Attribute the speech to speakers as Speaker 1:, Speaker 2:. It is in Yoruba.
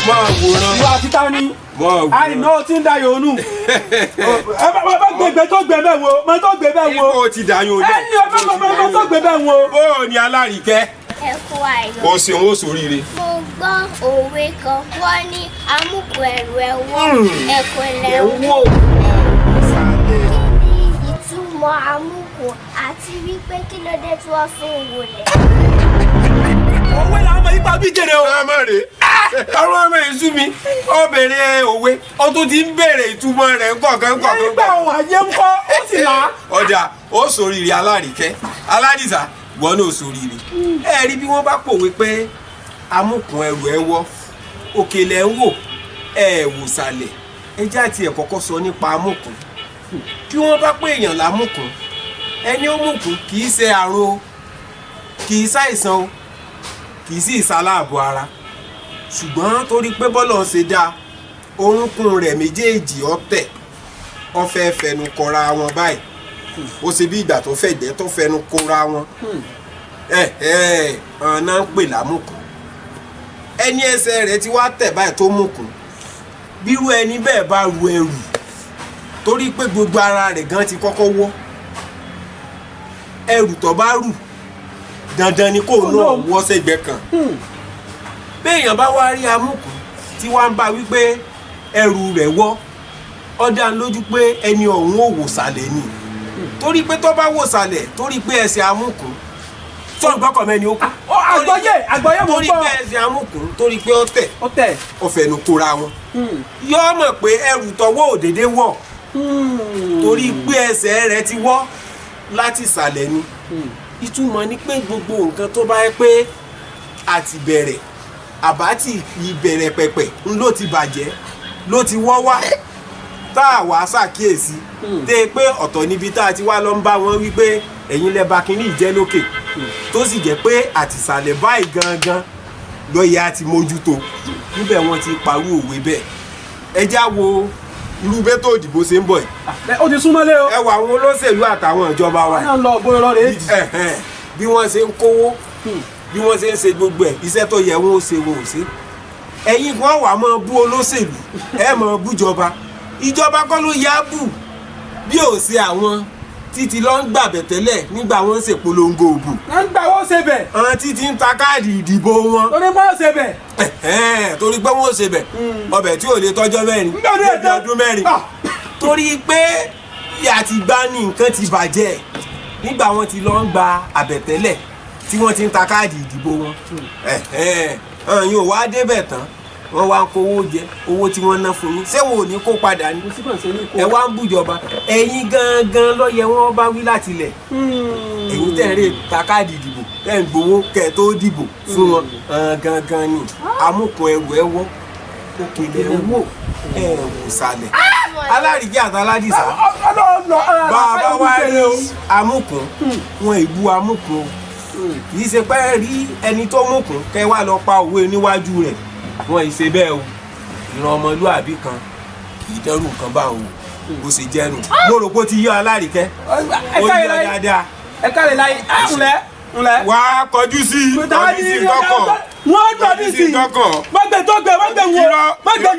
Speaker 1: Máa wòran.
Speaker 2: Ìwà àti ta ni?
Speaker 1: Máa wòran.
Speaker 2: Àìná o ti ń da yòónù. Ẹ bá bá gbẹgbẹ tó gbẹ bẹ́ẹ̀ wo, mọ tó gbẹ bẹ́ẹ̀ wo.
Speaker 1: Ipò ti dàyún olè.
Speaker 2: Ẹni o bá bá tó gbẹ bẹ́ẹ̀ wo.
Speaker 1: Bó o ní alárìíkẹ́.
Speaker 3: Ẹ kú ayọ̀.
Speaker 1: O ṣeun, ó ṣoríire.
Speaker 3: Mo gbọ́ òwe kan, wọ́n ní amúkù ẹrù ẹ̀wọ̀ ẹ̀kọ́ lẹ́wọ̀. Kí ni ìtumọ̀ amúkù àti wípé kí ló dé tí wọ́n fi ń wọlé?
Speaker 2: Òwe làwọn ọmọ yìí pa bí jèrè o.
Speaker 1: Ọmọ rè ọ̀rọ̀ ọmọ èṣù mi, ó béèrè òwe, ó tún ti ń béèrè ìtumọ̀ rẹ̀ ńkọ̀ọ̀kan ńkọ̀ọ̀kan.
Speaker 2: Nígbà òun àyè ń kọ́, ó sì là á.
Speaker 1: Ọjà ó ṣoríire alárìíkẹ́, aládìsá wọn náà ṣoríire. Ẹ rí bí wọ́n bá pòwe pé amúkùn ẹrù ẹ wọ́, òkèlè ń wò, ẹ wò sàlẹ̀. Ẹ jẹ́ àti ẹ̀ kọ́kọ́ sọ nípa amúkùn. Bí wọ́n bá pé èèyàn lámùkùn, ẹni ó mùkùn kì í ṣe àrùn o, kì í ṣàìsàn o, kì í sì ṣaláàbọ̀ ara, ṣùgbọ́n torí pé bọ́lọ̀ ń ṣe dáa, orúnkún rẹ̀ méjèèjì ọ̀tẹ̀, ó fẹ́ fẹnu kọra wọn báyìí, ó ṣe bí ìgbà tó fẹ̀gbẹ́ tó fẹnu kọra wọn. Ẹ ẹ ọ̀nà ń pè lámùkùn. Ẹni ẹsẹ̀ rẹ̀ ti wá tẹ̀ báyìí tó mùkùn, bírú ẹni bẹ́ẹ̀ bá ru ẹrù, torí pé gbogbo ara rẹ̀ gan ti kọ́kọ́ wọ́, ẹrù tó bá rù, dandan ni kó náà wọ́ sẹ́gbẹ́ kan. Béèyàn bá wá rí amúkùn tí wàá ń bá wípé ẹrù rẹ̀ wọ́, ó dá ń lójú pé ẹni ọ̀hún ò wò sàlẹ̀ ni, torí pé tó bá wò sàlẹ̀, torí pé ẹsẹ̀ amúkùn tó ń gbọ́kọ̀ mẹ́ni ó kù.
Speaker 2: Ó àgbọ́yé àgbọ́yé mo
Speaker 1: Torí
Speaker 2: gbọ́.
Speaker 1: pé ẹsẹ̀ amúkùn, torí pé ó tẹ̀,
Speaker 2: Ó tẹ̀.
Speaker 1: ó fẹnu kóra wọn, yóò mọ̀ pé ẹrù tọwọ́ òdèdè wọ̀, torí pé ẹsẹ̀ rẹ̀ ti wọ́ láti ìsàlẹ̀ ni. Ìtumọ̀ ni pé gbogbo nǹkan tó bá yẹ pé àti bẹ̀rẹ̀ àbá tí ìbẹ̀rẹ̀ pẹ̀pẹ̀ ń ló ti bàjẹ́, ló ti wọ́ wá, tá a wá ṣàkíyèsí tẹ́ pé ọ̀tọ̀ níbi tá a ti wá lọ ń bá wọn wípé ẹ̀yin lẹ bá kínní ìjẹ́ lókè, tó sì jẹ́ pé àtìsàlẹ̀ báyìí gangan ló yẹ á ti mójútó. Níbẹ̀ wọ́n ti parú òwe bẹ́ẹ̀. Ẹ já wo irú bẹ́tò òdìbò ṣe ń bọ̀ yìí.
Speaker 2: Ó ti súnmọ́lé o.
Speaker 1: Ẹ wọ àwọn olóṣèlú àtàwọn ìjọba wa
Speaker 2: Wọ́n náà lọ gbóyè lọ́rẹ̀ èjì.
Speaker 1: ẹ̀hẹ́n, bí wọ́n ṣe ń kówó, bí wọ́n ṣe ń ṣe gbogbo ẹ̀, iṣẹ́ tó yẹ wọ́n ó ṣe, wọn ò ṣe. Ẹ̀yin kan wà máa bú olóṣèlú, ẹ máa bújọba. Ìjọba kọ́ ló yá bù, bí ò ṣe àwọn títí lọ ń gbàbẹ̀ tẹ́lẹ̀ nígbà wọ́n ń ṣèpolongo òbò.
Speaker 2: Wọ́n ń gbà wọ́n ṣe bẹ̀.
Speaker 1: Àwọn títí ń ta káàdì ìdìbò wọn.
Speaker 2: Torí wọ́n ṣe bẹ̀.
Speaker 1: Ẹ̀hẹ́n, torí pé wọ́n ṣe bẹ̀, ọbẹ̀ tí ò lè tọ́jọ́ 4
Speaker 2: Nígbà tí
Speaker 1: débi ọdún 4.
Speaker 2: Ah.
Speaker 1: Torí pé àtìgbà ní nǹkan ti bàjẹ́ nígbà wọ́n ti lọ ń gba àbẹ̀tẹ́lẹ̀ tí wọ́n ti ń ta káàdì ìdìbò wọn. Ẹ̀hẹ́n, àwọn yóò wá débẹ̀ tán, wọ́n wá ń kówó jẹ. Owó tí wọ́n ná fún yín, ṣé wo ò ní kó padà ní?
Speaker 2: Kò sí bọ̀ ṣe ní kó.
Speaker 1: Ẹ wá ń bújọba. Ẹ̀yin gangan ló yẹ wọ́n bá wí láti lẹ̀, ẹ̀yin tẹ̀ ń rè ta káàdì ìdìbò, tẹ̀ ń gbowó kẹ̀ tó dìbò fún wọn. Gangan ni amúkùn ẹrù ẹ wọ́, òkèlè ẹ wò, ẹ wò sàlẹ̀. Alárìíjẹ́ àti aládìsá, bá a bá wá rí amúkùn, wọn ìbú amúkùn o. Kì í ṣe pé rí ẹni tó múkùn kẹ́ wá lọ pa òwe níwájú rẹ̀, wọn ì ṣe bẹ́ẹ̀ o. Ìran ọmọlúàbí kan kì í dẹ́rù nǹkan bá òun wò. Bó ṣe jẹ́ nù. Mo rò pé ó ti yọ alárìíkẹ́, ó
Speaker 2: Ẹ
Speaker 1: yọ dáadáa.
Speaker 2: Ẹ káre láyé, ńlẹ ńlẹ.
Speaker 1: Wá kọjú sí, kọjú sí tọkàn.
Speaker 2: Wọ́n gbọ́ ní sí
Speaker 1: tọkàn.
Speaker 2: Má gbé tó gbé, má gbé wo.
Speaker 1: Irọ́.
Speaker 2: Má gbé.